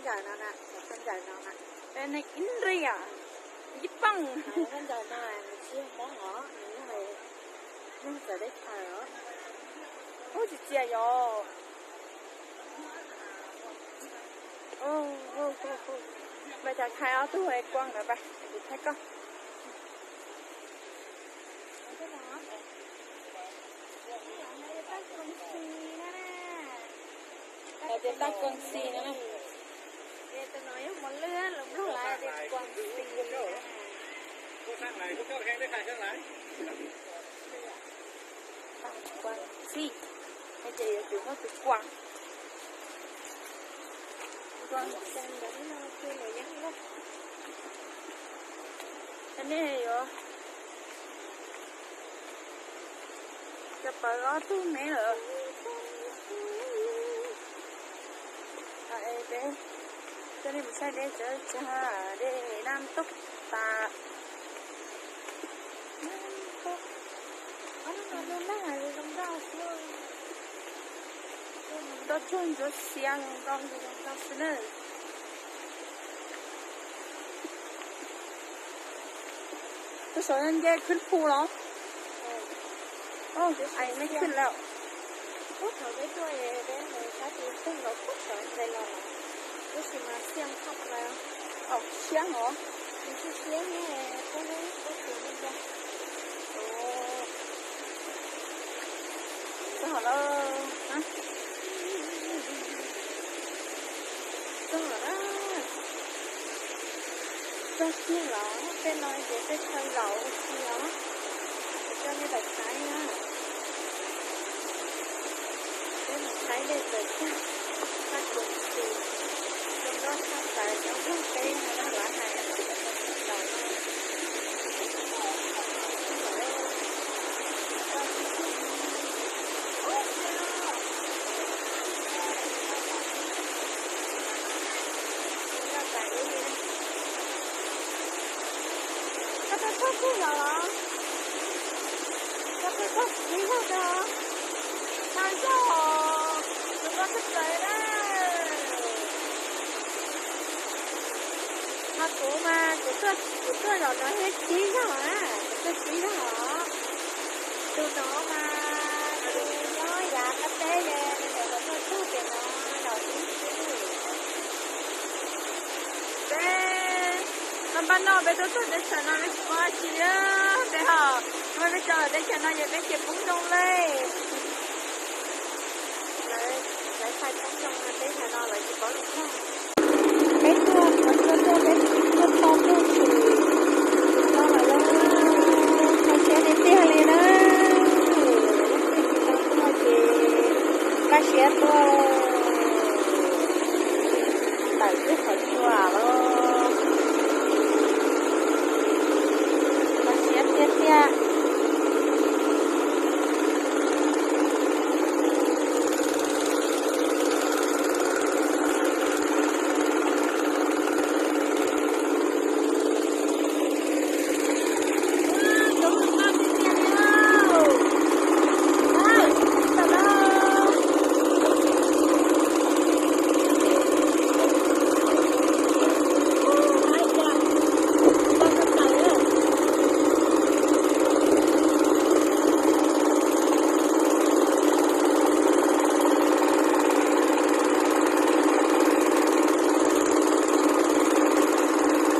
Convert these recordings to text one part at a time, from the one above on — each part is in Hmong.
Ncaws no na, cov ncaws no na. Peb neeg ib nrig, ib pooj. Cov ncaws no nws tsis yog Hmoob os, nws yog neeg txawv teb chaws os. Ub, tsis txias yos. Pab cas thaij ob tug kuaj ntawd pab, kuv thaij koj. Hais tias tab koog xis no na. Tus no yog mos lwj, lus Nplog lawv tias koog xis. Koog xis, es ces yuav tsum muaj tus koog. Koog xis ntawd no ces lawv yeej loj. Nej yuav cov pawv ob tug me lawm. Es peb coj nej mus saib dej tsaws tsag, dej naj toj tas. Nto tsuag ntsuav xiav zoo nkauj zoo nkauj xwb na. Tus saum no nce khwb phu los? Ais, nej khwb lawm. Ub, thaum peb tuaj peb mus saib tus tag nrho pub sawv nqes los lawm, tab sis mas siab dhau plaws. Siab hov. Nws tsis siab ne, pub pub tus li ntawd. Txog lawm. Txog lawm. Txog kiag los tej no ces peb chaw zaum ua si os. Kuv coj nej los saib na. Peb mus saib dej tsaws tsag, tab koog xis, zoo nkauj tshaj plaws nyob Nplog teb no na, lawv hais zaum no. Koj tuaj txog twg los? Koj tuaj txog txiv zog tag? Tag zog, tus koj txog plaws na. Ho kuv mas kuv tuaj, kuv tuaj zaum no thiab txiv zog na, kuv tuaj txiv zog os. Tus no mas tus nyob yav qab teb ces nws tseem los tuaj txog pem no zaum ib xwb. Peb, no npaj no peb tuaj txog teb chaws no peb tsis paub dab tsi li, peb ho, peb cov teb chaws no ces peb cia poob zoo li. Lawv, lawv thaij poob zoo teb chaws no lawv tsis paub zoo tag. Peb tuaj, peb tuaj, peb tuaj tau tuaj tsis tau lawm, kho siab tiag tiag li na. Leej twg tsis tau tuaj ces npaj siab tuaj tawm twb qhov tsua los. Kho siab tiag tiag.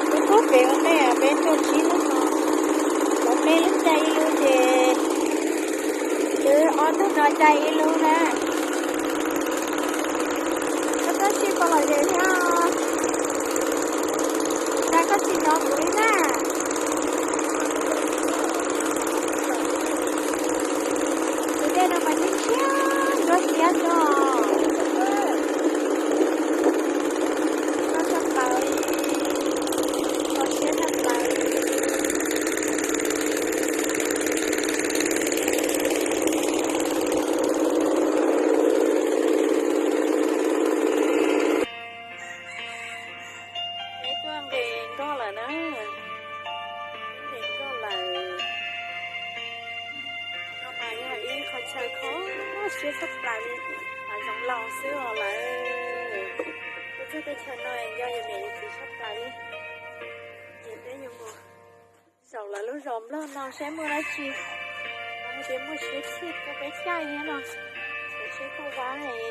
Peb tuaj pem ua ntej peb tuaj tsib lub no, cov peb lub caij ib lub ces twb ob tug no caij ib lub na. Koj tuaj sib pom lom zem thiab, cas koj tsis hnov kuv li na? Tus dej no mas yeej siab ntsuab siab zog. Kho siab tshaj plaws li, kho siab tshaj plaws li. Peb tuaj nqes nkoj lawm na, nqes nkoj lawm. No mas yog ib qho chaw kho siab tshaj plaws li, zoov laus xwb os lawm. Teb chaws no yog yus niam yus txiv tshaj plaws li. Ces peb yuav mus zaum lawv lub zos Nplog no saib muaj dab tsi, hais tias muaj siab txhij rau peb caij thiab no. Kuv siab kuj vab es zoo nkauj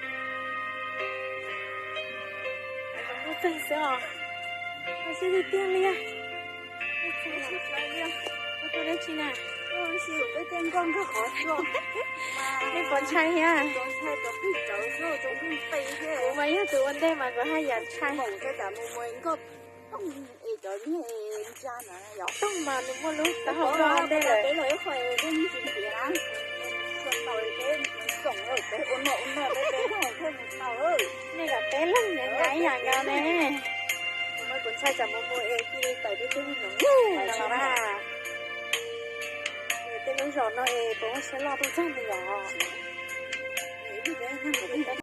kawg xwb os. Koj siab tiag tiag li. Koj tus dab tsi na? Nej puas ntshai thiab? Kuv mas yog tus ua ntej mas kuv haj yam ntshai. Tooj mas nws muaj lub taub hau ua ntej lawm. Nej kom peb leeg nyob nyob ib yam nkaus ne. Kuv ntshai tsam mus mus es cia li tawm tej tug no los na. Tej lub zos no es puas muaj siab loj tuaj txog ntawd yom?